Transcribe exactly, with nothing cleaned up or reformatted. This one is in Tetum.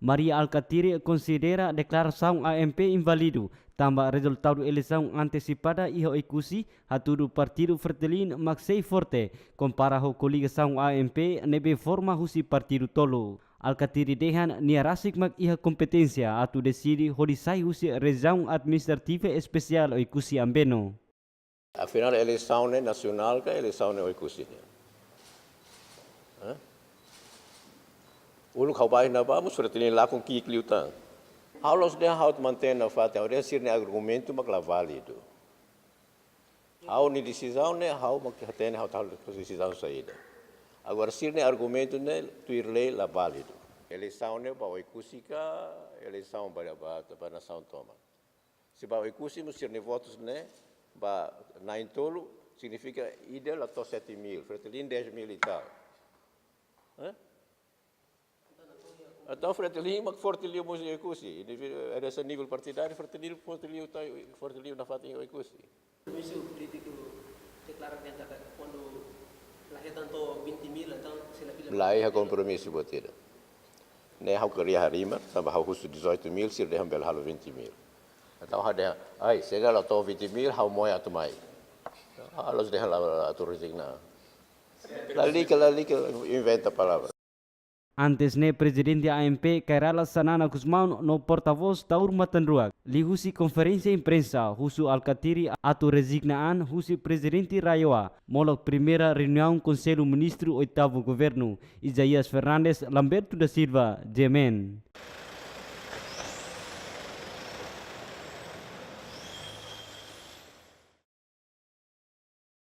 Mari Alkatiri konsidera deklarasaun A M P inválidu, tanba rezultadu eleisaun antesipada iha Oekusi hatudu partidu Fretilin mak sei forte, kompara ho koligasaun A M P ne'ebé forma husi partidu tolu. Alkatiri dehan nia rasik mak iha kompeténsia atu deside hodi sai husi Rejiaun Administrativa Espesiál Oekusi Ambeno. Afinál, eleisaun ne'e nasionál ka eleisaun ne'e Oekusi nian? Hã? Uluk ha'u bá iha ne'ebá mós Fretilin lakon ki'ik liután. Ha'u la'ós dehan ha'u mantein nafatin, ha'u dehan sira-nia argumentu mak la válidu. Ha'u-nia desizaun ne'e, ha'u mak hatene ha'u atu halo desizaun saida. Agora, sira-nia argumentu ne'e tuir lei la válidu. Eleisaun ne'e ba Oekusi ka eleisaun ba, ba, ba nasaun tomak? Se ba Oekusi mós sira-nia votus ne'e ba na'in-tolu, signifika ida la to'o sete mil, Fretilin dez mil e tal. Hã? Entaun Fretilin mak forte liu mós iha Oekusi. Indivíduu, eh, desa nivel partidáriu, Fretilin forte liu, ta, forte liu nafatin iha Oekusi. Kompromisu polítiku deklara dentro da quando la hetan to'o vinte mil, entaun se la fila. La iha kompromisu buat ida. Ne'e ha'u ko'alia halimar, tanba ha'u husu dezoito mil, sira dehan bele halo vinte mil. Entaun ha'u dehan, ai, se la to'o vinte mil, ha'u moe atu mai. Ha'u la'ós dehan la, la atu rezigna. Lalika, lalika, inventa palavra. Antes ne'e Prezidente A M P Kay Rala Xanana Gusmão no portavós Taur Matan Ruak, liuhusi konferénsia imprensa, husu Alkatiri atu rezigna an husi Prezidente RAEOA, molok primeira reuniaun Konsellu Ministru oitavu Governu, Isaias Fernandes, Lamberto da Silva, G M N.